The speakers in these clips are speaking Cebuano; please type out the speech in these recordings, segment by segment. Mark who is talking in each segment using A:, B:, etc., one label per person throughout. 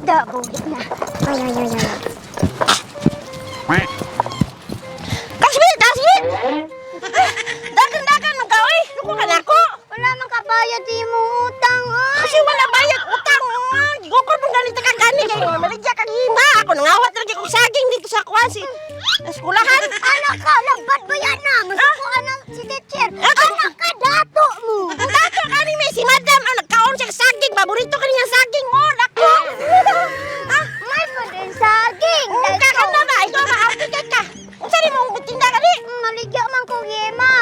A: Da, buhit na. Ay, ay, ay, ay.
B: Kasmir, Kasmir! Dagan-dagan man ka, oy! Luko ka na ako!
A: Wala man kabayad sa imong utang, oy.
B: Kasi wala bayad utang! Gukol mong ganito ka gani kay maligya kag hima. Ako nangawat lagi kong saging dito sa kuwan si eskulahan.
A: Anak ka, labad ba yan na? Masuko na si teacher. Anak ka, dato mo.
B: Ang dato kani may si madam ang nagkaon siya saging. Paborito kani nga saging mo. Dako. Ah,
A: May pa din saging.
B: ka ka na ba? Ikaw maarte kay ka. Unsa ni mong tinda kani?
A: Maligya man ko yema.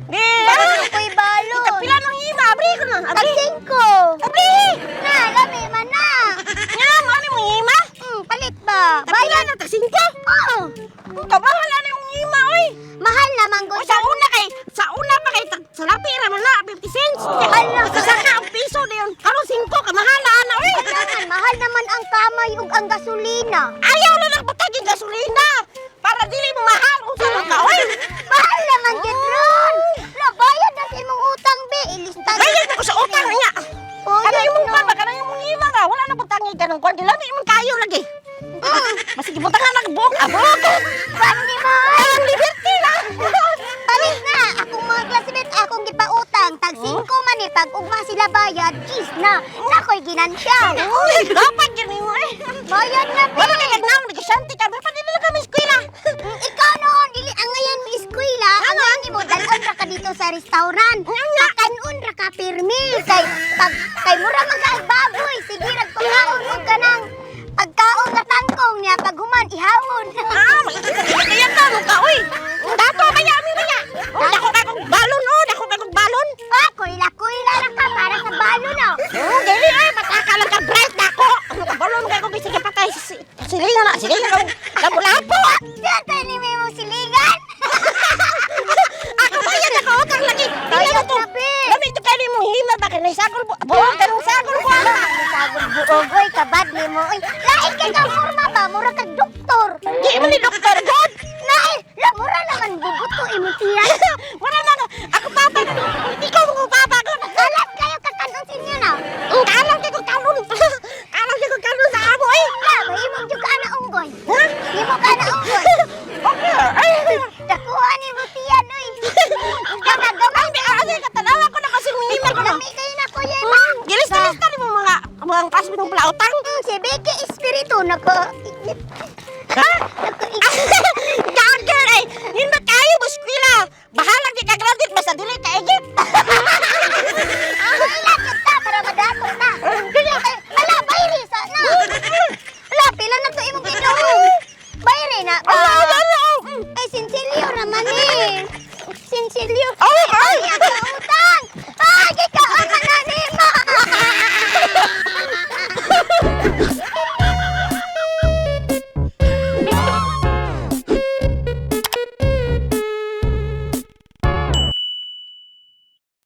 B: Di.
A: Balon ko'y balon.
B: Pila nang hima? Abri ko na.
A: Tag
B: Abri.
A: singko.
B: Abri.
A: Na, lami man na.
B: Nga mo ani mong hima?
A: Palit ba?
B: Bayad na tag singko.
A: Oo.
B: Kamahal na yung hima oy.
A: Mahal naman
B: O,
A: gud.
B: sa una pa kay salapi ra man na 50 cents.
A: Hala.
B: Saka ang piso na yun. Karon 5 kamahala na oy.
A: Kailangan, mahal naman ang kamay ug ang gasolina.
B: Ayaw na lang butang yung gasolina para dili mo mahal unsa man ka oy.
A: Mahal naman gid ron. La, bayad na sa imong utang be. Ilista.
B: Bayad na ko sa utang niya.
A: Oh,
B: Kana
A: yan
B: imong
A: no.
B: kwan ba kana imong hima ba wala na butang kanang kwan dili imong kayo lagi. Masige butangan nagbuok abog.
A: Pandi mo.
B: Ang liberty na.
A: Palit na. Akong mga classmate, akong gipautang. Tag 5 man eh. Pag ugma sila bayad, cheese na. Nakoy ginansya.
B: Uy, dapat gani mo eh.
A: Bayad na be.
B: Wala kay kagnaw nagsanti ka pa dili lang kami eskwela.
A: Ikaw noon, dili ang ngayon mo eskwela, ang ngayon mo dalon ra ka dito sa restaurant. Pakanon ra ka pirmi kay pag kay mura man ka og baboy, sige rag pagkaon og kanang pagkaon nga tangkong niya pag human ihawon.
B: Ah, kaya ka mo ka oy. Dato kaya mi kaya. Oh, dako kay kong balon oh, dako kay kong balon.
A: Ah, kuila-kuila ra ka para sa balon oh.
B: Oh, dili ay pataka lang ka bright dako. Ano ka balon kay kong bisag patay silingan na, silingan ka. Lapo-lapo.
A: Dito ni mo silingan.
B: Ako bayad ako utang lagi. Dili
A: Bayad
B: na to.
A: na, be.
B: Lami to kay mo hima ba kay sagol bo. Buog kanong sagol ko ana.
A: Sagol buog oy kabad nimo oy. Lain kay kang forma ba mura kag doktor.
B: Di man ni doktor god.
A: Lain, la mura naman bubuto imong tiyan.
B: Wala na ako. Ako papa. Politiko mo papa ko.
A: Kalat kayo kakanon sinyo na.
B: Kalang kay kong kalon. Kalang kay kong kalon sa amo eh.
A: La, mahimong jud ka na unggoy.
B: Ha?
A: Himo ka na unggoy.
B: Okay. Ay.
A: Dakuha ni mo tiyan oy. Gamay-gamay.
B: Ay, ay, katanawa ko na kasi hima ko na.
A: Lami kayo na kuya ma.
B: Gilis-gilis na mo mga mga classmate mong pala utang.
A: Si Becky Espiritu nako.
B: Ha?
A: Nako.
B: Gagger ay, yun ba kayo mo eskwela? Bahala di ka graduate basta dili ka igit.
A: Ila jud ta para madato ta. Ay, ala bayri sa na. Ala pila na to imong giduong. Bayri na ba?
B: Ala, ala, ala.
A: Ay sinsilyo raman eh. Sinsilyo.
B: Ay, ay.
A: Ay, ang